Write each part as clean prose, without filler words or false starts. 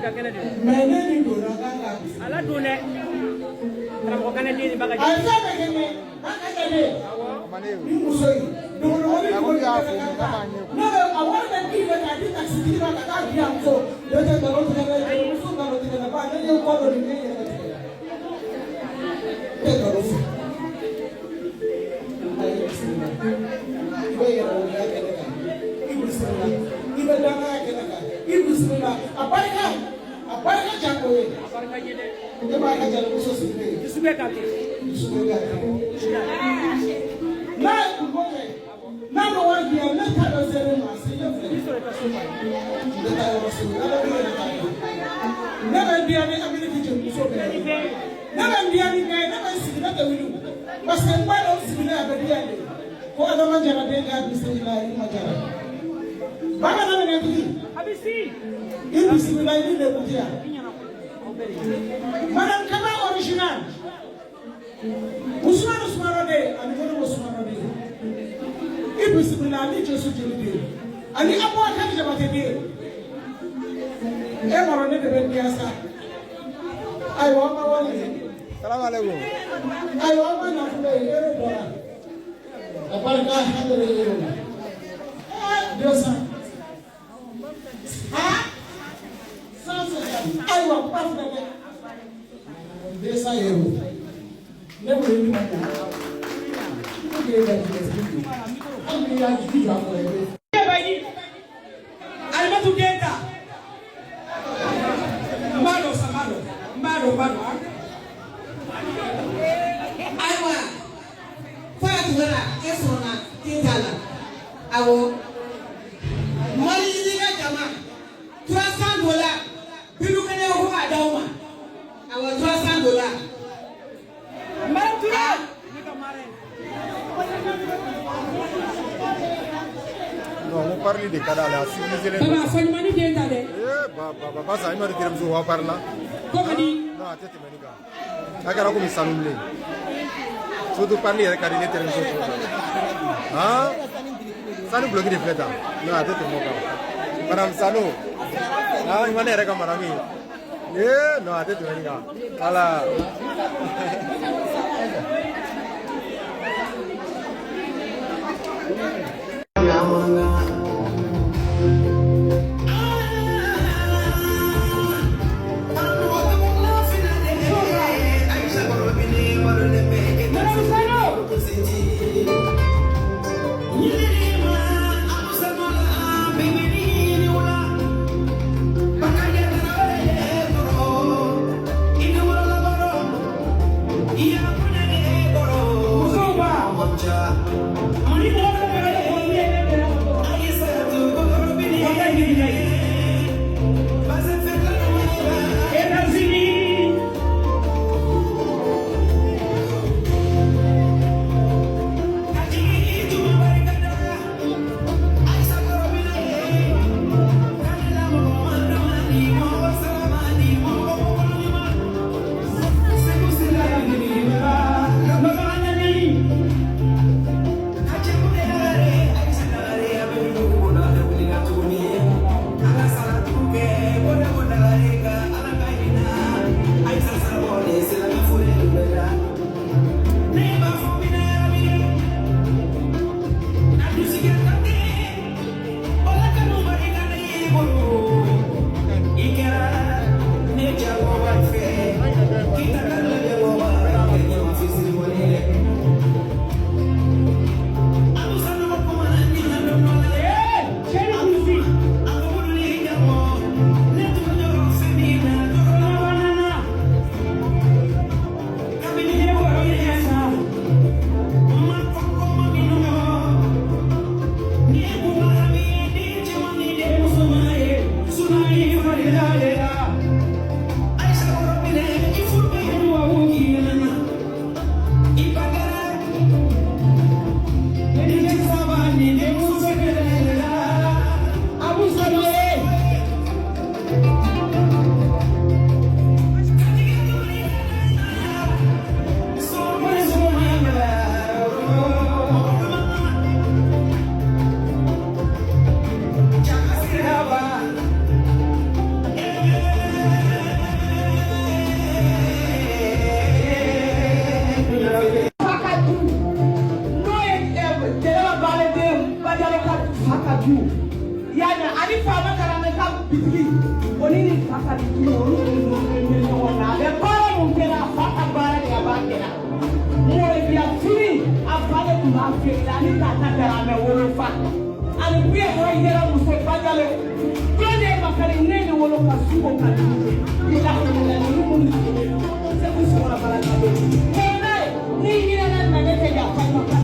ka kɛnɛ de. Mais ne ni donna kan ka bisimila. Ala don dɛ. Karamɔgɔ kɛnɛ den ni A bagaji. ye fɛn bɛɛ kɛ ne ba ka kɛ ne. Ni muso in dogodogonin A ko ko y'a ne fo, ka k'a taa. b'a ɲɛ. Ne bɛ a wari bɛ di de k'a di takisitigi ma ka taa di a muso. Ne tɛ nkalon tigɛ dɛ, muso nkalon tigɛ dɛ, ba ne ye kɔ dɔ de ne yɛrɛ tigɛ. Ne tɛ nkalon fɛ. Ayi, bisimila. I bɛ yɛrɛwoloya kɛnɛ kan. I bisimila. I bɛ danaya kɛnɛ kan. I bisimila. A barika, a barika jango ye. A barika ye dɛ. Ne b'a ka jalimuso sigilen ye. Dusu bɛ ka kɛ. Dusu bɛ ka kɛ. N'a ye kunko kɛ, n'a ma wari di yan, ne ta dɔ selen ma, a selen filɛ. I sɔrɔ i ka so ma. Ne taa yɔrɔ segu, ala bɛ yɛrɛ ta kɛ. Ne bɛ n diya ni Ameriki jelimuso bɛɛ ye. Ne bɛ n diya ni bɛɛ ye, ne bɛ n sigi, ne tɛ wuli. Parce que n b'a dɔn n sigilen a bɛ diya de. Ko Adama Jara den k'a bisimila i ma Jara. Ba kana minɛ tigi. A bɛ si. I bisimila i ni lebujiya. I ɲɛna koyi. Aw bɛɛ de ye. Madame Kaba original. Ousmane Ousmane de ani Modibo Ousmane de. I bisimila ani Josu jeli de. Ani Aboubacar Jabate de. E mɔrɔ ne de bɛ diya sa. Ayiwa an ma wari ye. Salamu alaikum. Ayiwa an ma nafolo ye ero bɔra. A barika hajere ero la. 200. Ah! 150. Ayiwa kuma filɛ dɛ. 200 euros. Ne bolo i ma ko. Ne k'e ka jigin sigi. Hali n'i y'a jigi jɔ a kɔrɔ i bɛ. Bayi. Alimatu den ta. N b'a dɔn sa, n b'a dɔn. N b'a dɔn, n b'a dɔn. Ayiwa, Faya Tunkara, e sɔnna den t'a la. Awɔ, Mali ka jama $300 bilu kelen ko k'a d'aw ma. Awɔ, $300. Madame Touré. Ne ka mara ye. Non, n ko parili de ka d'ale a civilisé len don. Baba Fɔɲumani den ta dɛ. Eh, ba ba ba Basa, i ma dɔn terimuso wa pari la. Ko ka di. Non, a tɛ tɛmɛ nin kan. A kɛra komi sanu bilen. Surtout parili yɛrɛ ka di ne terimuso trop. Han? Sanu guloki de filɛ tan. Non, a tɛ tɛmɛ o kan. Madame Sanu. Ah, i ma ne yɛrɛ ka madame ye. Eh, non, a tɛ tɛmɛ nin kan. Voilà. Madame Sano. Musow ba. Ni mɔgɔ fɛn fɛn bɛ ne kɔnɔ, ne ye ne bɛnna ka bɔ. Makari olu bɛ ɲɔgɔn na. A bɛ baara mun kɛ a fa ka baara de a b'a kɛ la. Mɔribiya fini a fa de tun b'a feere la ani k'a ta kɛra a mɛ wolofa. Ani kuye o yɛrɛ muso bajalo. Jɔn de ye Makari ne ni wolo ka su ko ka dugu jɛ. I la la olu minnu sigilen Segu sɔrɔ bala ka don. Mɛ n'i ɲinɛna na ne tɛ yafa i ma.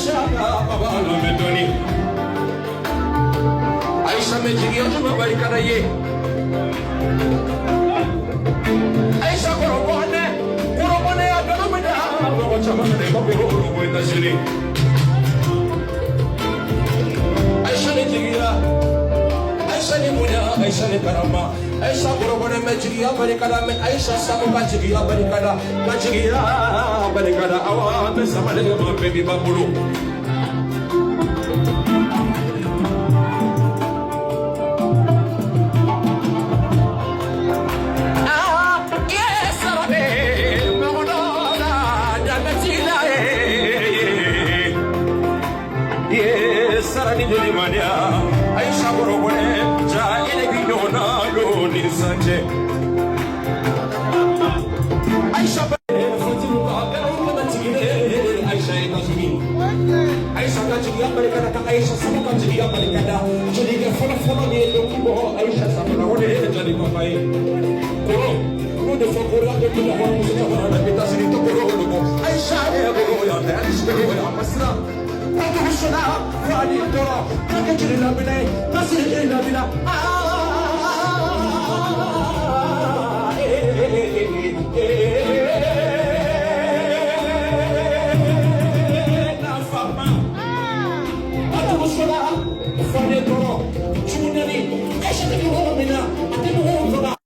Aisha baba lamɛn dɔɔni. Aisha bɛ jigiya juma barikada ye. Aisha kɔrɔbɔnɛ kɔrɔbɔnɛ a kanu bɛ da mɔgɔ caman de ka bolo bɔ États-Unis. Aisha ni jigiya, Aisha ni bonya, Aisha ni karama. Aisha kɔrɔbɔnɛ bɛ jigiya barikada mɛ Aisha sago ka jigiya barikada ka jigiya barikada awa an bɛ sabali ma bɛɛ b'i ba bolo. Aisha kɔrɔbɔnɛ ja ele bi ɲɔgɔn na don ni sisan cɛ. Aisha bɛ Fatima ka kana jiginɛ Aisha États-Unis. Aisha ka jigiya barikada ka Aisha sabu ka jigiya barikada jelikɛ fɔlɔ fɔlɔ min ye dɔnkili bɔ Aisha sabu la o de ye jali papa ye. Kɔrɔ n'o de fɔ koro an bɛ bila hɔrɔnmuso jamana na États-Unis tɛ koro olu bɔ Aisha ye koro yan dɛ Aisha koro yan ma siran. Katugu sɔnna wali tɔɔrɔ k'a kɛ jeli lamina ye ka siri jeli lamina aa.